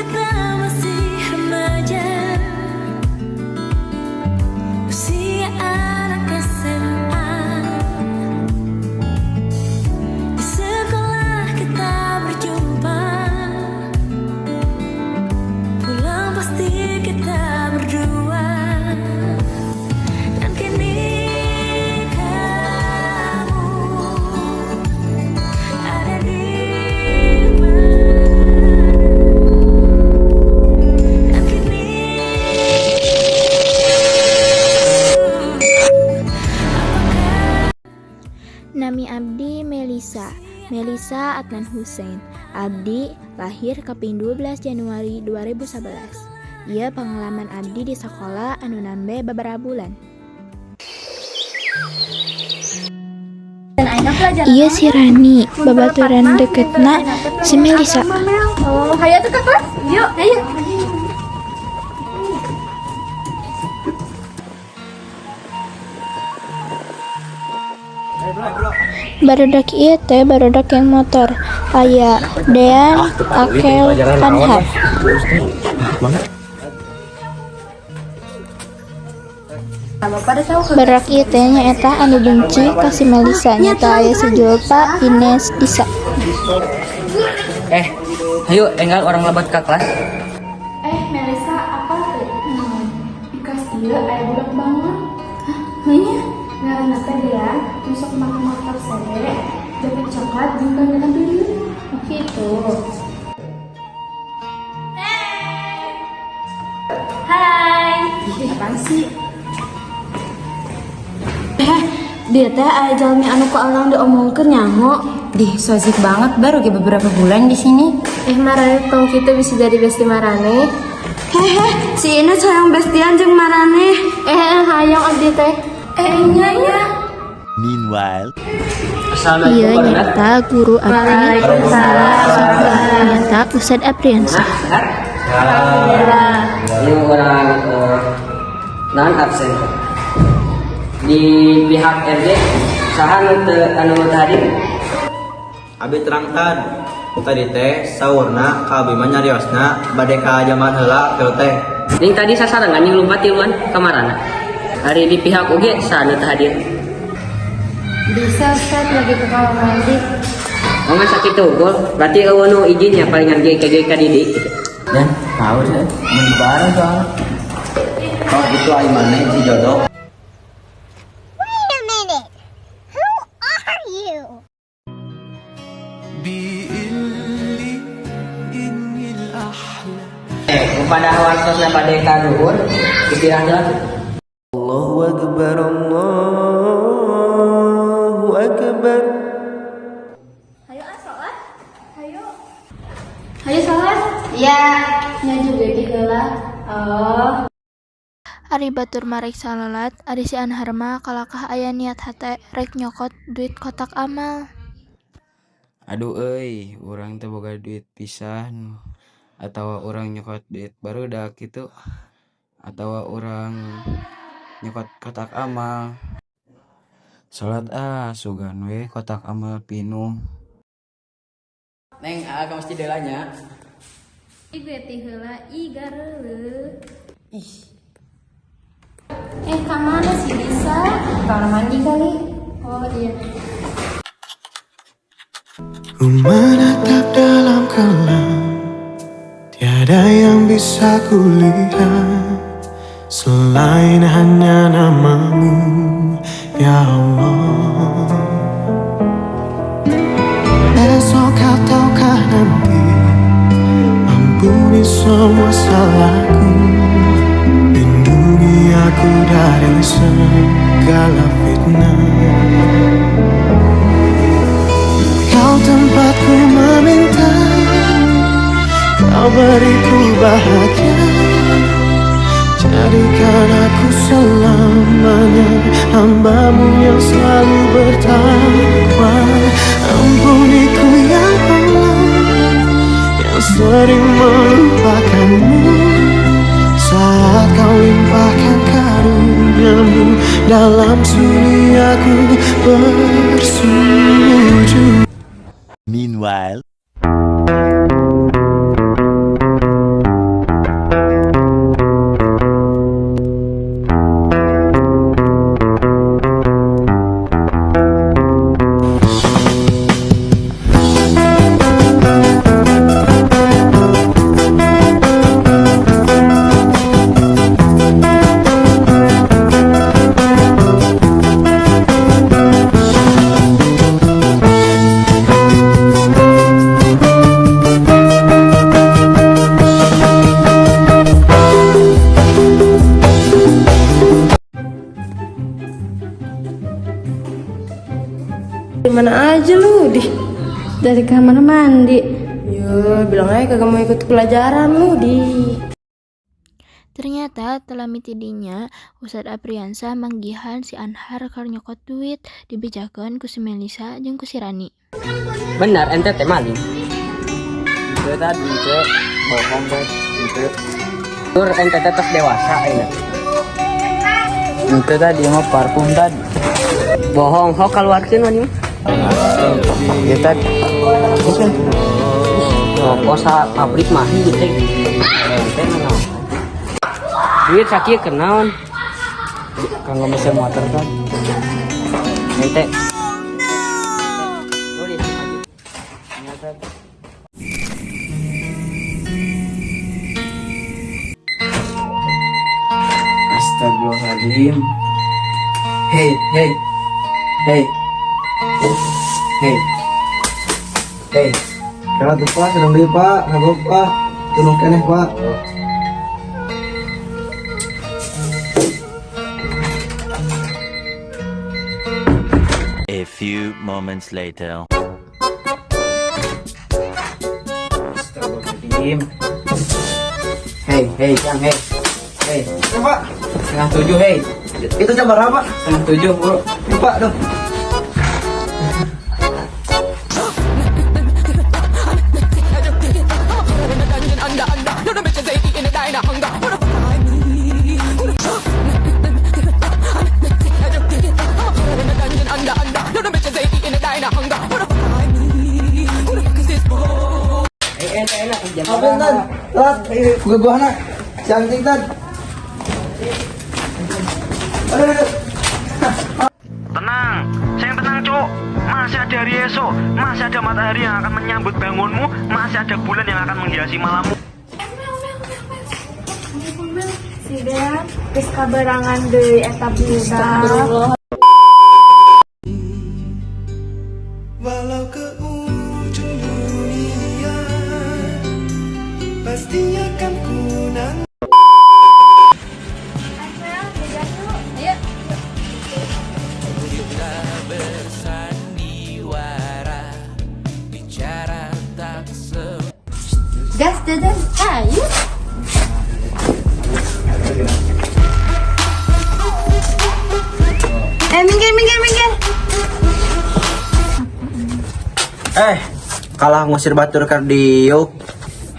Kita masih remaja, usia anak SMA. Di sekolah kita berjumpa, pulang pasti kita berdua. Dan kini kamu ada di mana? Dan kini apakah Nami abdi Melisa, Melisa Adnan Hussein. Abdi lahir kaping 12 Januari 2011. Ieu pengalaman abdi di sekolah anu nembe babaraha bulan. Ieu si Rani, babaturan deketna si Melisa. Oh, hayo tuh ke kelas. Yuk, ayo. Barudak ieu teh barudak geng motor. Aya Dean, Akel, Anhar. Barudak ieu teh nyaeta anu benci ka si Melisa, nyaeta aya si Julpa, Ines, Isa. Eh, hayu enggal urang lebet ka kelas. Eh, Melisa, apa tuh? Di kelas ieu aya budak bangun. Hah, heunya? Ngaranna teh Dean, nu sok make motor CB, jaket coklat jeung bandana biru. Oh, gitu. Hai. Ih, apaan sih? Eh, dia teh aya jalmi anu ku alang diomongkeun nyaho. Dih, so asik banget, baru kayak beberapa bulan di sini. Eh, marane tong kitu bisa jadi bestie marane. Hehe, si Ines hayang bestian jeung marane. Eh, hayang abdi teh. Eh, nya nya. Meanwhile. Ieu nyaeta guru abdi sakola, nyaeta Ustad Apriansyah. Ini urang naon absen. Di pihak RJ saha nu teu anu teu hadir? Abi terang tad. Tadi teh saurna ka abi mah nyariosna bade ka jamban heula kieu teh. Ning tadi sasarengan jeung lumpat tiluan kamarana. Ari di pihak UG saha nu teu hadir? Bisa, Ustaz, lagi ke kamar mandi. Oh, ngan sakitu unggul, berarti euweuh nu izin ya palingan ge ka didik gitu. Dan tahu sih, mau bareng soalnya. Oh gitu ai maneh si jodoh. Wait a minute. Who are you? Eh, kepada wartosna bade ka luhur, istirahat heula. Allahu Akbar, Allahu Akbar. Hayo ah sholat. Hayo. Hayo sholat. Ya. Nya juga di heula. Oh. Ari batur marek salolat, ari si Anhar mah kalakah aya niat hate rek nyokot duit kotak amal. Aduh euy, urang teu boga duit pisan. Atawa urang nyokot duit barudak kitu. Atawa urang nyokot kotak amal. Salat ah, sugan we kotak amal pinuh. Neng, aa ka masjid heula nya. Ih, gue ti heula ih gareuleuh. Ih. Eh, ka mana si Lisa? Kamar mandi kali. Oh iya. Ku menatap dalam kelam, tiada yang bisa kulihat selain hanya namamu, ya Allah. Esok ataukah nanti, ampuni semua salahku, lindungi aku dari segala fitnah. Kau tempatku meminta, kau beriku bahagia. Jadikan aku selamanya hambamu yang selalu bertakwa. Ampuniku ya Allah, yang sering melupakanmu. Saat kau limpahkan karuniamu, dalam sunyi aku bersujud. Meanwhile. Dih, dari kamar mandi. Yo, bilang aja kagak mau ikut pelajaran lu di. Ternyata teu lami ti dinya, Ustad Apriansyah manggihan si Anhar keur nyokot duit, dibejakeun ku si Melisa jeung ku si Rani. Benar ente teh maling? Itu tadi itu bohong teh itu. Tur ente teh tos dewasa ayeuna. Itu tadi mah parfum tadi. Bohong, ho kaluarkeun mah. Ya tadi. Rokok sa pabrik mah gitu teh. Ente mah naon? Duit sakieu keur naon? Kanggo mesin motor tadi. Ente. Tulis maju. Ya tadi. Astagfirullahaladzim. Hey, hey. Hey. Hey. Hey. Kela tuh Pak, seneng deui Pak, kagok Pak. Tunung keneh Pak. A few moments later. Astagfirullahaladzim. Hey, hey, Kang, hey. Hey, Ya, Pak. 6.30, hey. Itu jam berapa Pak? 6.30, bro. Lupa dong. Eh, ente enak jam Apa Tan? Telat, gua Si anjing Tan. Aduh, aduh. Tenang, saya tenang cuk. Masih ada hari esok, masih ada matahari yang akan menyambut bangunmu, masih ada bulan yang akan menghiasi malammu. Si Dean geus kaberangan deui eta budak. Walau ke ujung dunia, pasti akan ku nanti. Mel, jajan yuk. Ayo. Kita bersandiwara, bicara tak se Gas jajan, ayo. Eh, minggir, minggir, minggir. Eh, kalah ngusir batur keur diuk.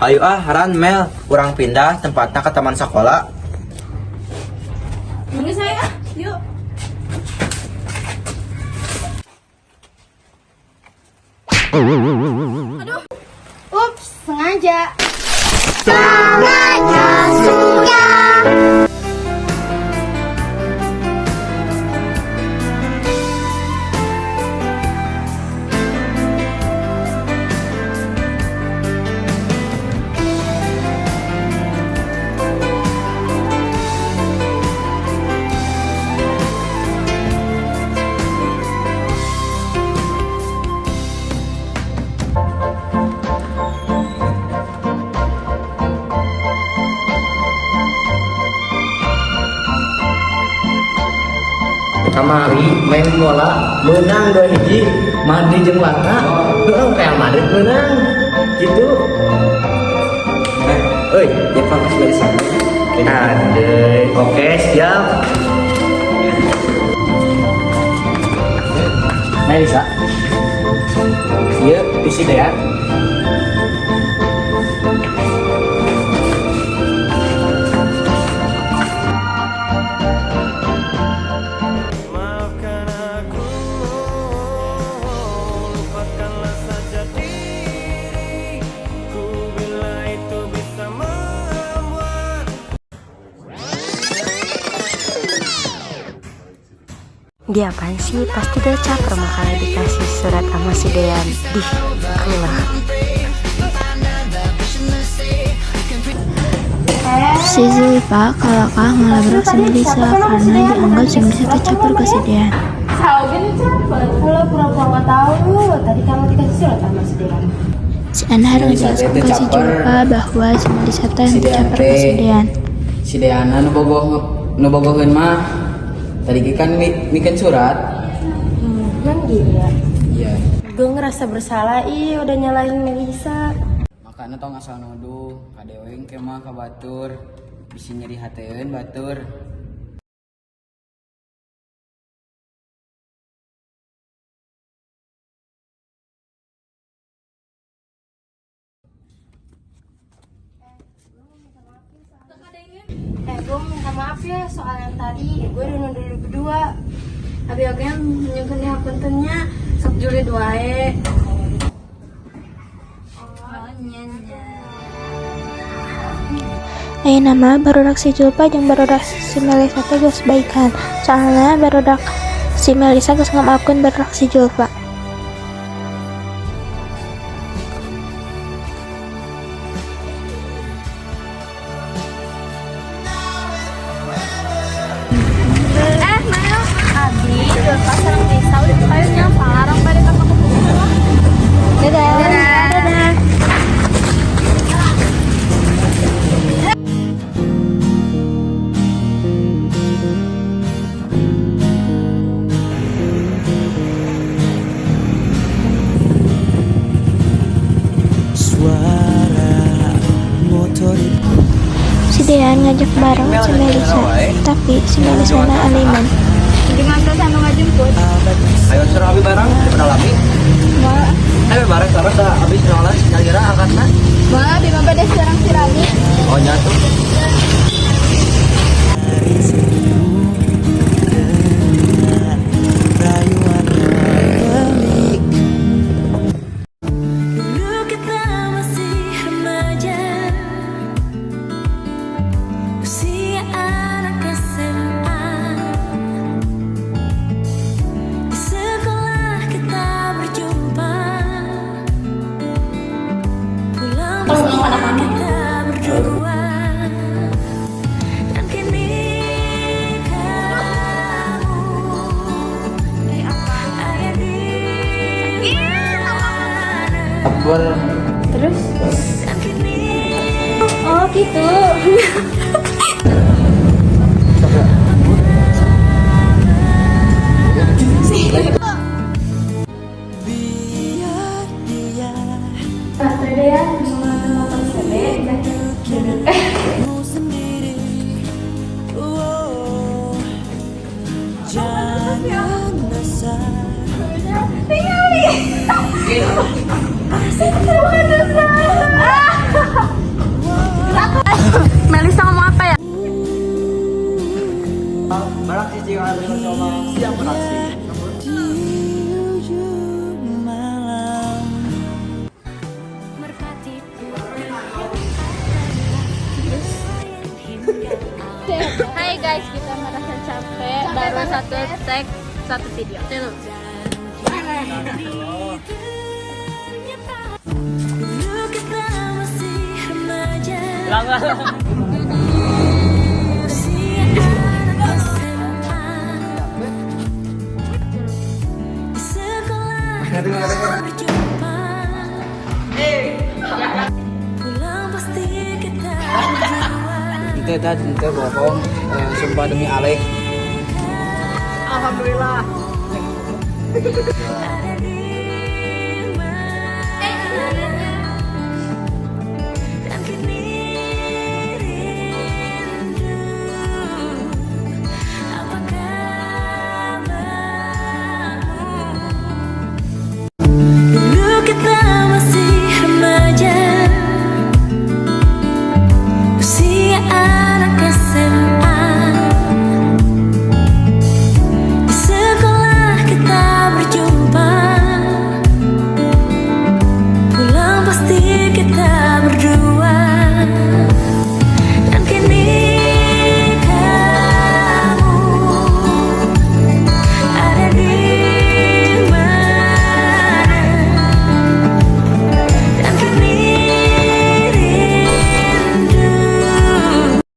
Hayu ah, Ran Mel, urang pindah tempatnya ke taman sekolah. Ini saya, yuk. Aduh. Ups, sengaja. Saatnya sudah. Kamari main bola menang 2-1 Madrid jeung Barca. Heeh, Real Madrid menang gitu. Eh, euy, ya Pak geus beres. Ada, oke, siap. Melisa. Iya, isi deh ya. Maafkan aku, lupakanlah saja diriku bila itu bisa membuat Dia apaan sih? Pasti dia caper makanya dikasih surat sama si Dean. Dih, kelah. Si Zulfa kalakah ngalabrak si Melisa karena dianggap si Melisa teh caper ke si Dean. Saoge caper. Kalau pura-pura nggak tahu, tadi kamu dikasih surat sama si Dean. Si Anhar Melisa ngejelaskan teh ke si caper. Zulfa bahwa si Melisa teh Si henteu Dean caper ke si teh. Dean. Si Deana nu bogoh nu bogoheun mah tadi kan mikeun surat. Kan gini ya. Iya. Gue ngerasa bersalah ih udah nyalahin Melisa. Makanya tong asal nuduh, kadeweng ke mah ka batur, bisi nyeri hateun batur. Eh, gue minta maaf ya soal yang tadi. Gue udah nuduh lu berdua. Abi oge nyuhun hapunten nya, sok julid wae. Oh, nya nya. Ayeuna mah barudak si Julpa jeung barudak si Melisa teh geus baikan. Soalna barudak si Melisa geus ngamaafkeun barudak si Julpa. Eh, Mel, Abi, Julpa sareng Lisa udah payun nya palarang bade ka Pakubuwono. Dadah. Dadah. Suara motor. Si Dean ngajak bareng si Melisa, tapi si Melisa na aliman. Gimana anu ngajemput? Ayo suruh abi bareng, daripada lami. Ayo bareng terus abi sekolah kira angkatna. Moal, abi mah bade sareng si Rani. Oh, nyatu. Dengan rayuan pelik. Dulu kita masih remaja, usia anak SMA. Di sekolah kita berjumpa. Pulang pasti kita berdua. Dan kini kamu ada di mana? Kabar. Terus? Dan kini Oh, gitu. Biar dia Tante Dean bisa motor CB jaket. Eh, sendiri. Oh, jangan resah. Tinggali. Bukan dosa. Melisa ngomong apa ya? Beraksi sih kalau siap beraksi. Di ujung malam. Merpati putih hingga Hai guys, kita merasa capek. Baru satu take, satu video. Dulu kita masih remaja, usia anak SMA. Di sekolah kita berjumpa. Pulang pasti kita berdua. Ente tadi ente bohong, eh, sumpah demi Alek. Alhamdulillah. Ada di mana? Dan kini rindu. Apa kabarmu? Dulu kita masih remaja, usia